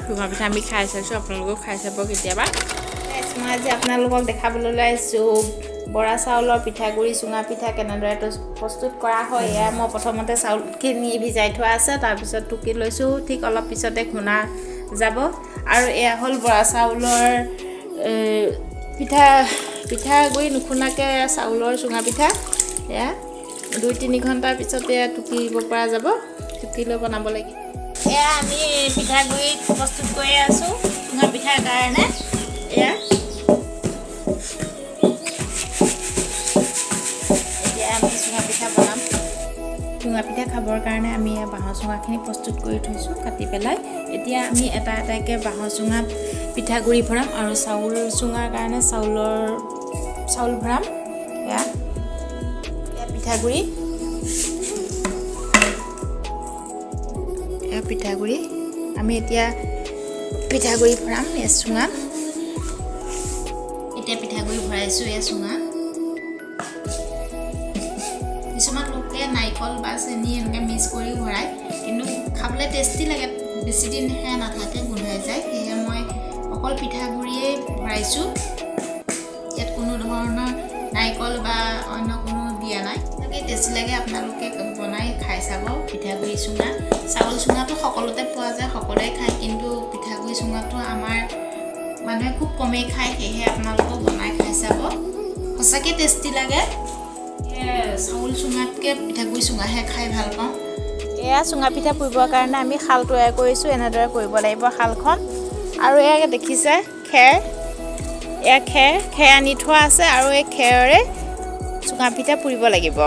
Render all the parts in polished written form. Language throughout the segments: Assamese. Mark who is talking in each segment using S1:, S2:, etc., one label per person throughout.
S1: চুঙা পিঠা আমি খাই চাইছোঁ, আপোনালোকেও খাই চাব কেতিয়াবা।
S2: মই আজি আপোনালোকক দেখাবলৈ ওলাইছোঁ বৰা চাউলৰ পিঠাগুড়ি চুঙা পিঠা কেনেদৰে প্ৰস্তুত কৰা হয়। এয়া মই প্ৰথমতে চাউলখিনি ভিজাই থোৱা আছে, তাৰপিছত টুকি লৈছোঁ, ঠিক অলপ পিছতে খুন্দা যাব। আৰু এয়া হ'ল বৰা চাউলৰ পিঠাগুড়ি নুখুন্দাকৈ চাউলৰ চুঙা পিঠা। এয়া 2-3 ঘণ্টাৰ পিছতে এয়া টুকিব পৰা যাব, টুকি লৈ বনাব লাগিব। এয়া আমি পিঠাগুড়ি প্ৰস্তুত কৰি আছোঁ চুঙা পিঠাৰ কাৰণে। এয়া এতিয়া আমি চুঙা পিঠা বনাম। চুঙা পিঠা খাবৰ কাৰণে আমি এয়া বাঁহৰ চুঙাখিনি প্ৰস্তুত কৰি থৈছোঁ কাটি পেলাই। এতিয়া আমি এটা এটাকৈ বাঁহৰ চুঙাত পিঠাগুড়ি ভৰাম আৰু চাউল চুঙাৰ কাৰণে চাউল ভৰাম। এয়া এয়া পিঠাগুড়ি, এয়া পিঠাগুড়ি। আমি এতিয়া পিঠাগুড়ি ভৰাম এয়া চুঙাত। এতিয়া পিঠাগুড়ি ভৰাইছোঁ এয়া চুঙাত। কিছুমান লোকে নাৰিকল বা চেনি এনেকৈ মিক্স কৰিও ভৰায়, কিন্তু খাবলৈ টেষ্টি লাগে, বেছি দিন সেয়া নাথাকে, গোন্ধাই যায়। সেয়েহে মই অকল পিঠাগুড়িয়েই ভৰাইছোঁ, ইয়াত কোনো ধৰণৰ নাৰিকল বা অন্য কোনো দিয়া নাই। তাকে টেষ্টি লাগে, আপোনালোকে বনাই খাই চাব। পিঠাগুড়ি চুঙা, চাউল চুঙাটো সকলোতে পোৱা যায়, সকলোৱে খায়, কিন্তু পিঠাগুড়ি চুঙাটো আমাৰ মানুহে খুব কমেই খায়। সেয়েহে আপোনালোকেও বনাই খাই চাব, সঁচাকৈ টেষ্টি লাগে। চাউল চুঙাতকৈ পিঠাগুড়ি চুঙাহে খাই ভাল পাওঁ। এয়া চুঙা পিঠা পুৰিবৰ কাৰণে আমি শাল তৈয়াৰ কৰিছোঁ, এনেদৰে কৰিব লাগিব শালখন। আৰু এয়া দেখিছে খেৰ, এয়া খেৰ আনি থোৱা আছে আৰু এই খেৰেৰে চুঙা পিঠা পুৰিব লাগিব।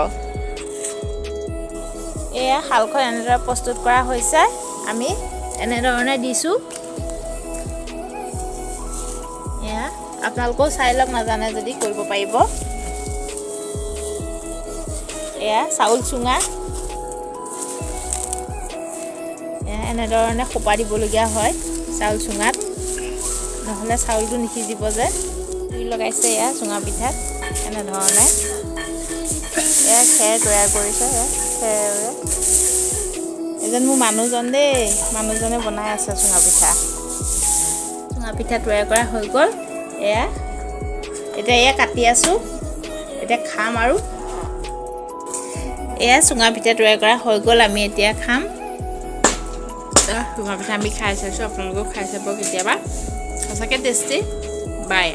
S2: এয়া শালখন এনেদৰে প্ৰস্তুত কৰা হৈছে, আমি এনেধৰণে দিছোঁ। এয়া আপোনালোকেও চাই লওক, নাজানে যদি কৰিব পাৰিব। এয়া চাউল চুঙা, এয়া এনেধৰণে সোপা দিবলগীয়া হয় চাউল চুঙাত, নহ'লে চাউলটো নিসিজিব যে। জুই লগাইছে এয়া চুঙা পিঠাত এনেধৰণে। এয়া খেৰ তৈয়াৰ কৰিছে, এয়া খেৰেৰে। এজন মোৰ মানুহজন দেই, মানুহজনে বনাই আছে চুঙা পিঠা। চুঙা পিঠা তৈয়াৰ কৰা হৈ গ'ল। এয়া এতিয়া এয়া কাটি আছোঁ, এতিয়া খাম। আৰু এয়া চুঙা পিঠা তৈয়াৰ কৰা হৈ গ'ল, আমি এতিয়া খাম।
S1: চুঙা পিঠা আমি খাই চাইছোঁ, আপোনালোকেও খাই চাব কেতিয়াবা, সঁচাকৈ টেষ্টি। বাই।